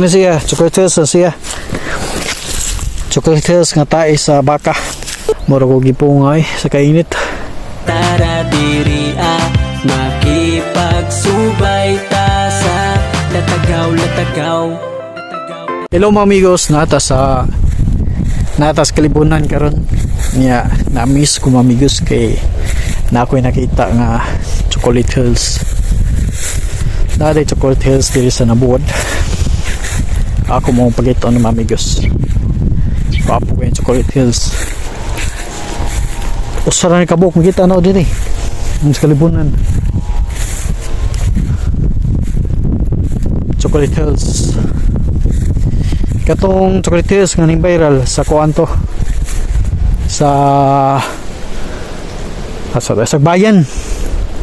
Ano siya? Chocolate Hills na siya. Chocolate Hills nga tae sa baka. Mura ko gipungay sa kainit. Tara diri ah, makipagsubay ta sa latagaw latagaw. Hello mga amigos, nata sa kalibunan karon. Nya na-miss ko mga amigos kay na ako'y nakita nga Chocolate Hills. Naa Chocolate Hills diri sa Nabuad. Ako mo pagito ng mga amigos. Papo ko yung Chocolate Hills. Usa ra ni kabuk makita na diri. Ang sa kalibunan. Chocolate Hills. Katong Chocolate Hills nga ning viral sa kuan to sa asa ba sa bayan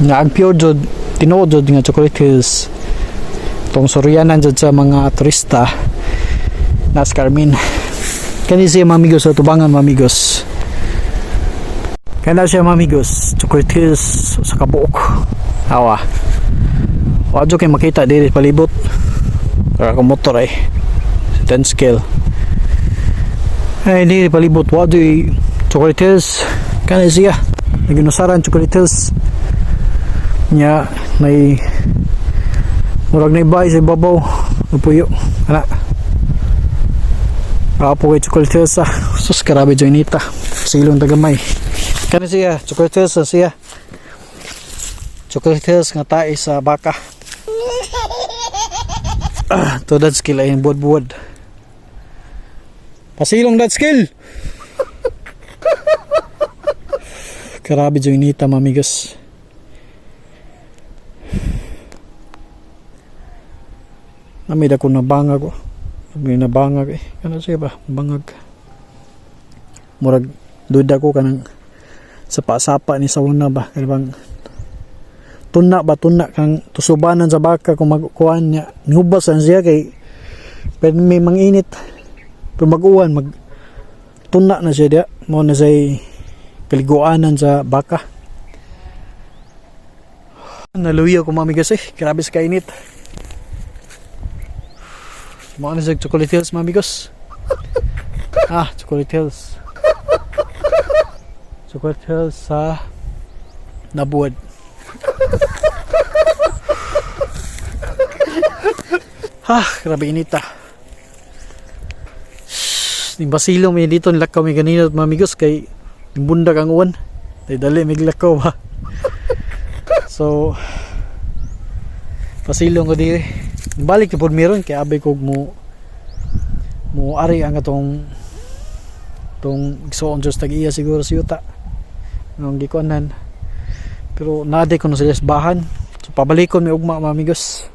nga ang pure jud, tinuod jud nga Chocolate Hills tong suryanan jud sa mga turista nas Carmen. Kani siya, mga amigos, sa tubangan, mga amigos. Kana siya, mga amigos, Chocolate Hills sa kabuok. Awa, wa jud kay makita diri palibot. Para akong motor ay 10 scale. Ay, di palibot wa di Chocolate Hills. Kana siya naginusaran Chocolate Hills nya nay murag na ibay sa ibabaw napuyo ana. Apo kay Chocolate Hills ah. Sus, grabe joinita. Silong tagamay. Kana siya, Chocolate Hills na siya. Chocolate Hills nga tae sa baka. Ah, to that skill ay buwad-buwad. Pasilong that skill. Grabe joinita, mga amigos. Namid ako nabangag ko. May nabangag eh. Ano siya ba? Bangag. Murag duda ko kanang sa pasapa ni sa una ba. Kaya bang tuna ba, tuna kang tusubanan sa baka kung magkuhan niya. Nihubas ang siya kay pero may manginit. Pero mag-uwan, mag tuna na siya diya. Mo na siya kaliguanan sa baka. Naluya ko, mami, kasi grabe sa kainit. Mao na siya Chocolate Hills, mga amigos. Ah, Chocolate Hills. Chocolate Hills sa Nabuad. Ha, grabe inita. Ning basilong may dito nilakaw may ganina, mga amigos, kay bundag ang uwan. Dali dali may lakaw ba. So pasilong ko diri. Balik na pod meron kay abay kog mo mo ari ang atong tong igsuon just tag-iya siguro sa yuta nung gikuanan, pero nade ko na sila sa bahan, so pabalikon may ugma, mga amigos.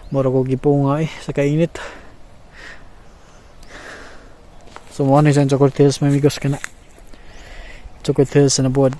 Mura ko gipunga eh sa kainit. So mo na siyang Chocolate Hills, mga amigos. Kana Chocolate Hills sa Nabuad.